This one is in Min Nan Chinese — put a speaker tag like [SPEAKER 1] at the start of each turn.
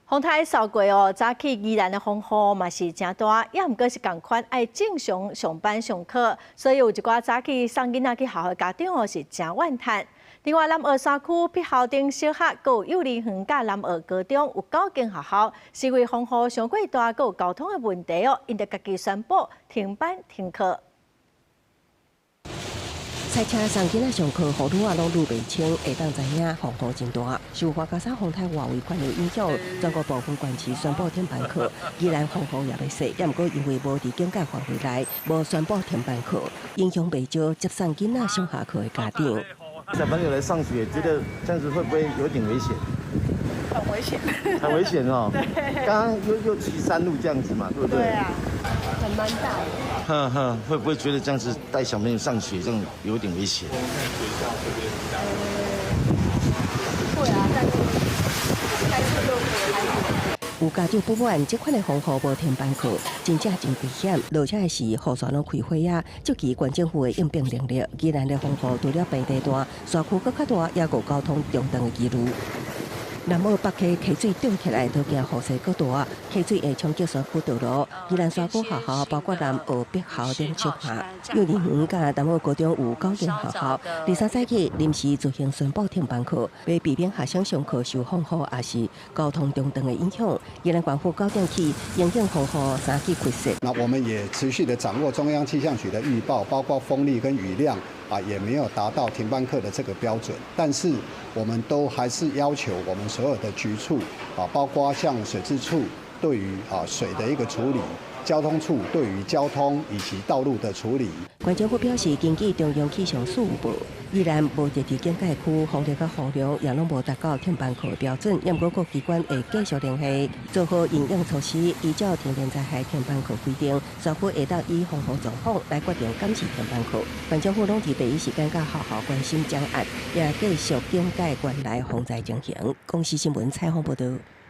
[SPEAKER 1] 風颱掃過哦，早起宜蘭的風雨嘛是誠大，猶毋過是仝款愛正常上班上課，所以有一寡早起送囡仔去學校的家長哦是誠怨嘆。另外，南澳山區碧庠頂小學、閣有幼兒園佮南澳高中有九間學校，是因為風雨傷過大，閣有交通的問題哦，𪜶著家己宣布停班停課。
[SPEAKER 2] 賽車送囡仔上課，雨愈仔攏愈袂清，會當知影風雨真大。受樺加沙風颱外圍環流影響，全國部分縣市宣布停班課。宜蘭風雨也袂細，猶毋過因為無佇警戒範圍內，無宣布停班課，影響袂少接送囡仔上下課的家長。
[SPEAKER 3] 小朋友來上學，覺得這樣子會不會有點危險？
[SPEAKER 4] 很危險。
[SPEAKER 3] 很危險哦。
[SPEAKER 4] 對。
[SPEAKER 3] 剛剛又騎山路這樣子嘛，對不對？
[SPEAKER 4] 對啊，很蠻大的。
[SPEAKER 3] 呵呵，會不會覺得這樣子帶小朋友上學，這樣有點危險？
[SPEAKER 4] 會啊，但是開車都還好。
[SPEAKER 2] 有家長不滿，這款的風雨無停班課，真正真危險。落車的時，雨傘攏開花啊！這期縣政府的應變能力，宜蘭的風雨除了平地大，山區閣較大，也有交通中斷的疑慮。南澳北溪溪水漲起來，都驚雨勢閣大，溪水會衝擊山區道路。宜蘭山區學校包括南澳碧庠頂小學、幼兒園佮南澳高中有九間學校，23早起臨時進行宣布停班課，欲避免學生上課受風雨抑是交通中斷的影響。宜蘭縣府9點起，因應風雨三級開設。
[SPEAKER 5] 那我們也持續的掌握中央氣象局的預報，包括風力跟雨量啊，也沒有達到停班課的這個標準。但是我們都還是要求我們所有的局處啊，包括像水質處對於啊水的一個處理，交通處對於交通以及道路的處理。
[SPEAKER 2] 縣政府表示，根據中央氣象署預報，宜蘭無佇警戒區，風力佮雨量也攏無達到停班課的標準。毋過各機關會繼續聯繫，做好因應措施，依照天然災害停班課規定，政府會當依風雨狀況來決定敢是停班課。縣政府攏佇第一時間佮學校關心講案，也繼續警戒縣內風災情形。公視新聞採訪報導。